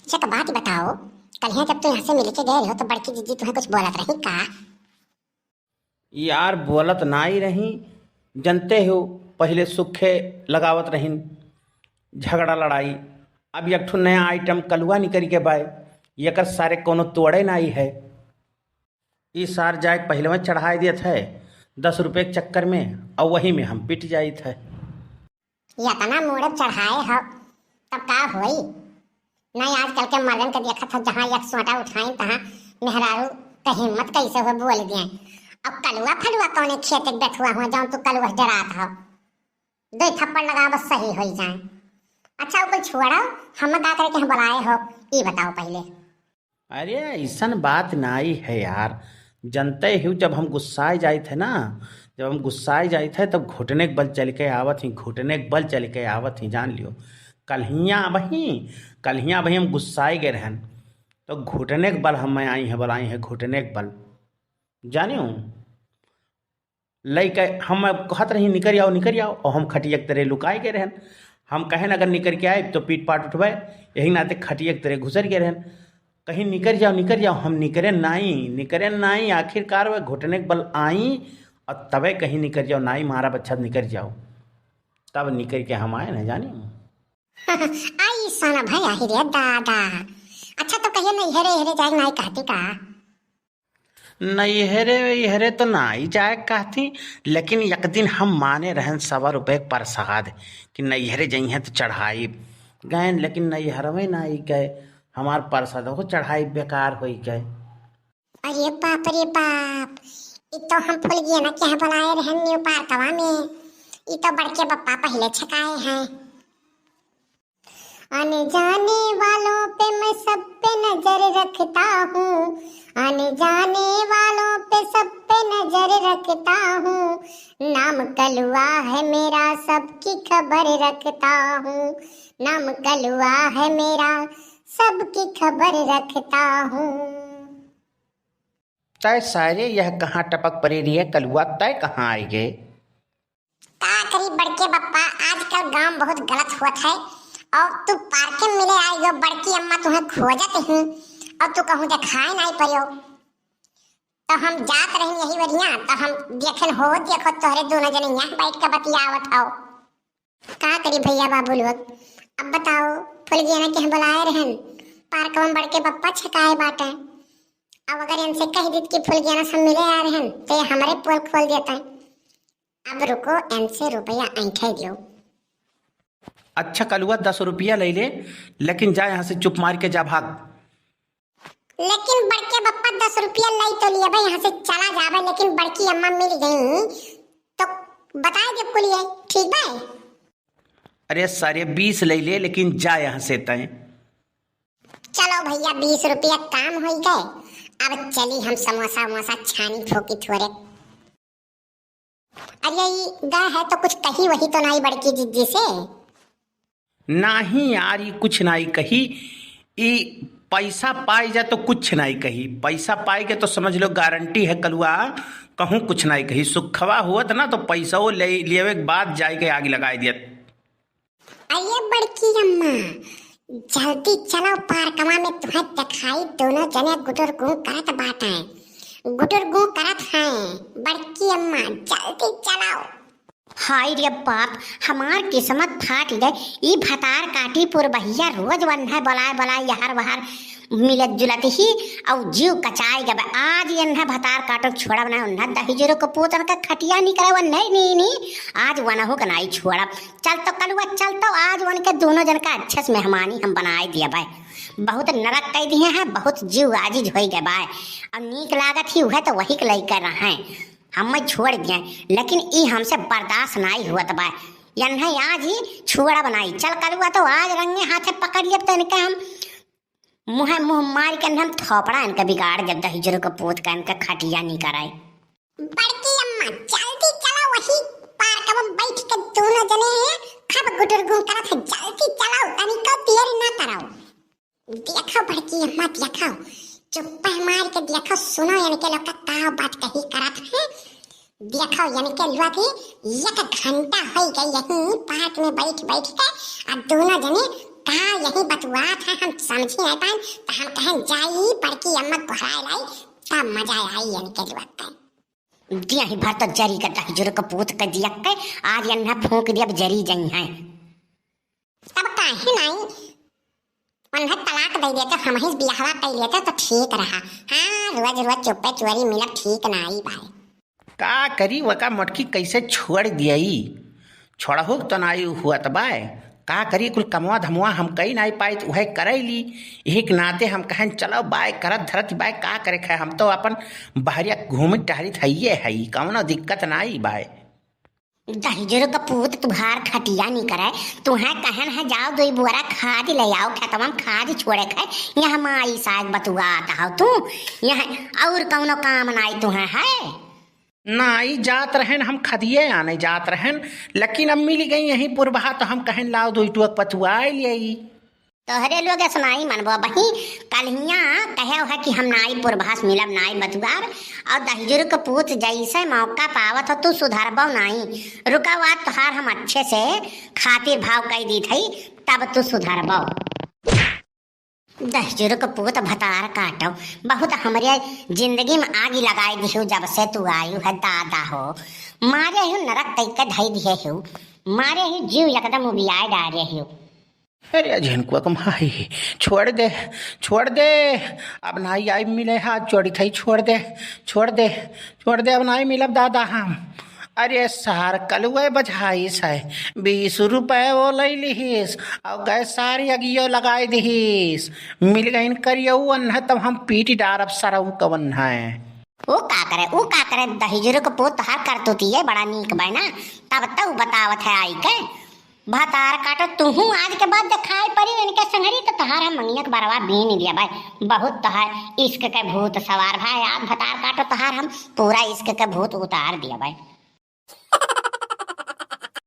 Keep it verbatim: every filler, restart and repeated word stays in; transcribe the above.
अच्छा, एक बात बताओ, कल्हिया जब तू यहाँ से मिल के गए रहो तो बड़की जिज्जी तुम्हें कुछ बोलत रही का? यार, बोलत नाई रही, जनते हो, पहिले सुखे लगावत रहिन, झगड़ा लड़ाई। अब एक ठो नया item कलुआ निकरि के बाय, एकर सारे कोनो तोड़े नाई है। ई सार जाए पहिले में चढ़ाए देत है दस रुपये के चक्कर में, और वही में हम पिट जाइत है। इतना मूड़े चढ़ाए हो, तब का होई? नहीं, आजकल के मर्दन के देखत हो, जहाँ एक सोटा उठाइन, तहाँ मेहरारू के हिम्मत कैसे हो बोल दिए। अब कलुआ फलुआ कौने खेत के बेथुआ हुआ, जौन तू कलुआ से डरात हो? दो थप्पड़ लगा, बस सही होई जाए। अच्छा, वो कुल छोड़ो, हम का करे के हम बुलाए हो, ई बताओ पहिले। अरे, ऐसन बात नाई है यार, जनते हो, जब हम गुस्साए जाइत है ना, जब हम गुस्साए जाइत है, तब घुटने के बल चल के आवत ही, घुटने के बल चल के आवत ही, जान लियो। कल्हिया अबही, कल्हिया अबही हम गुस्साए गए रहन, तो घुटने के बल हम आई है, बुलाई है, घुटने के बल, जानियो। लइके हम कहत रही, "निकरि आओ, निकरि आओ," और हम खटिया के तरे लुकाए गए रहन। हम कहेन, "अगर निकरि के आए तो पीट पाट उठबे," यही नाते खटिया के तरे घुसर गए रहन। कहीं, "निकरि जाओ, निकरि जाओ," हम निकरेन नाई, निकरेन नाई। आखिरकार वह घुटने के बल आई और तबे कहीं, "निकरि जाओ, नाई मारा बच्चा, निकरि जाओ।" तब निकरि के हम आए ना, जानी। आई सन भाई, आही रे दादा। अच्छा, तो कहिए नैहरे, हेरे जाए नाई कहती का? नैहरे वैहरे तो नाई जाए कहती, लेकिन एक दिन हम माने रहन सवा रुपये के प्रसाद कि नैहरे जइहें तो चढ़ाई। गए, लेकिन नैहर में नाई गए, हमार प्रसाद हो चढ़ाई बेकार होई गए। अरे बाप रे बाप, ई तो हम फुलगिया ना क्या बुलाए रहन न्यू पार्कवा में, ई तो बड़के बप्पा पहिले छकाए हैं। अनजाने वालों पे मैं सब पे नजर रखता हूँ, अनजाने वालों पे सब पे नजर रखता हूँ। नाम कलुआ है मेरा, सबकी खबर रखता हूँ। नाम कलुआ है मेरा, सबकी खबर रखता हूँ। तय सारे, यह कहाँ टपक पड़े रही है कलुआ, तय कहाँ आए गए? का करी बड़के बप्पा, आजकल गांव बहुत गलत होत है। और तू पार्क में मिले आई हो, बड़की अम्मा तुम्हें खोजत ही, और तू कहूँ देखाए नाई पड़ो। तो हम जात रही यही वरिया, तो हम देखेन हो, देखो तोहरे दोनों जने यहाँ बैठ के बतियावत हो। का करी भैया बाबू लोग, अब बताओ, फुलगियाना के हम बुलाए रहन, पार्क में बड़के बप्पा छकाए बाटे। अब अगर इनसे कह दीत कि फुलगियाना सब मिले आ रहन, तो ये हमरे पोल खोल देते। अब रुको, इनसे रुपया ऐंठे दियो। अच्छा कलुआ, दस रुपया ले ले, लेकिन जा यहाँ से, चुप मार के जा, भाग। लेकिन बड़के बप्पा, दस रुपया ले तो लिए भाई, यहाँ से चला जावे, लेकिन बड़की अम्मा मिल गई तो बताए दे कुलिए, ठीक बा? अरे सारे, बीस ले ले, लेकिन जा यहाँ से तय। चलो भैया, बीस रुपया काम हो गए, अब चली हम समोसा वमोसा छानी फोकी थोरे। अरे, ई गए है तो कुछ कही वही तो नाई बड़की जिज्जी से? नाही यार, ई कुछ नाई कही। ई पैसा पाई जा तो कुछ नाई कही, पैसा पाई के तो समझ लो गारंटी है कलुआ, कहूँ कुछ नाई कही। सुखवा हुअत ना तो पैसा वो ले लेवे के बाद जाए के आग लगाए दियत। अरे बड़की अम्मा, जल्दी चलो, पार्कवा में तुम्हें दिखाई, दोनों जने गुटुर गूं करत बाटे, गुटुर गूं करत हैं। बड़की अम्मा, जल्दी चलो। हाय रे बाप, हमार किस्मत फाट गए। ई भतार काटी पुरबहिया रोज वन्हे बलाए बलाए यहर वहर मिलत जुलत ही, अउ जीव कचाए गए। आज एन्हे भतार काटो छोड़ब ना, उन्हे दहिजरो के पूतन का खटिया निकरे वन्हे नी नी, आज वनहु के नाई छोड़ब। चल तो कलुआ, चल तो आज उनके दोनों जन का अच्छे से मेहमानी हम बनाए दिए बाय। बहुत नरक कह दिए हैं, बहुत जीव आजिज होई गए बाय। अब नीक लागत ही उहे तो वही के लइके रहे, हम छोड़ दिए, लेकिन ई हमसे बर्दाश्त नाई हुअत बाय। यन्हे आज ही छोड़ब नाई। चल कलुआ, तो आज रंगे हाथे पकड़ लेब तो इनके हम मुँहे मुँह मार के हम थोपड़ा इनके बिगाड़ दे, दहिजरो के पूत का इनके खटिया निकराए। बड़की अम्मा, जल्दी चलो, वही पार्क में बैठ के दोनों जने हैं, खूब गुटुर गूं करत है, जल्दी चलो, तनिको देर ना करो। देखो बड़की अम्मा, देखो, चुप्पे मार के देखो, सुनो इनके लोग का का बात कही करत है। देखो इनके लोग के एक घंटा हो गई यहीं पार्क में बैठ बैठ के, आ दोनों जने का यही बतुआत है, हम समझी नहीं पाएन, त हम कहेन जाई बड़की अम्मा गोहराए लाई, तब मजा आई इनके लुअक के। दिया ही भर तो जरी का दहिजुर के पूत के दिया के, आज यन्हा फूंक दिया, अब जरी जइहैं। तब काहे नाई उन्हें तलाक दे देते, हम ही बियाहवा कर लेते तो ठीक रहा। हाँ, रोज रोज चुप्पे चोरी मिलब ठीक नाई बाय। का करी, वका मोटकी कैसे छोड़ दियई? छोड़हु तो नाई हुअत बाय। का करी, कुल कमवा धमवा हम कई नाई पाइत, उहे करई ली। यही के नाते हम कहेन, चलो बाय, करत धरत बाय, का करे खाए, हम तो अपन बहरिया घूमित टहरित हइये हई, कौनो दिक्कत नाई बाय। दहिजुर का पूत तुहार खटिया नहीं करे, तुहें कहेन है, जाओ दुई बोरा खाद ले आओ, खेतवा में खाद छोड़े खाए, यहाँ माई साग बतुआत हो तू, यहाँ और कौनो काम नाई तुहें है? नाई जात रहेन, हम खदिये आने जात रहेन, लेकिन अब मिल गई यहीं पुरबहा, तो हम कहेन लाओ दुई टुअक पतुआए लियई। तोहरे लोग ऐसा नाई मनबो बही, कल्हिया कहे है कि हम नाई पुरबहा से मिलब, नाई बतुआब, और दहिजुर के पूत जैसे मौका पावत हो तू सुधरबो नाई। रुका, आज तोहार हम अच्छे से खातिर भाव कई दी थई, तब तू सुधरबो। दहिजुर के पूत भतार काटो, बहुत हमरे जिंदगी में आगी लगाई दिहु जब से तू आयु है दादा हो। मारे हूँ नरक तई के धई दिहे हूँ, मारे हूँ जीव एकदम उबियाए डारे हूँ। अरे झिनकुआ के माई, छोड़ दे, छोड़ दे, अब नाई आई मिले, हाथ जोड़ी थई, छोड़ दे, छोड़ दे, छोड़ दे, अब नाई मिलब दादा हम। अरे सार कलुए बझाइस है, बीस रुपए वो लई लिहिस, और गए सारी अगियो लगाई दिहिस। मिल गईन करियऊ अन्ह, तब हम पीटी डारब सरऊ कवन है। ऊ का करे, ऊ का करे, दहिजुर के पूत तोहार करतूतिये बड़ा नीक बाय ना, तब त ऊ बतावत है आई के। भतार काटो, तुहूँ आज के बाद देखाई पड़ी इनके संगरी, तो तोहार हम मंगिया के बरवा बीन दिया बाय। बहुत तोहार इश्क के भूत सवार भाई, आज भतार काटो, तोहार हम पूरा इश्क के भूत उतार दिया बाय।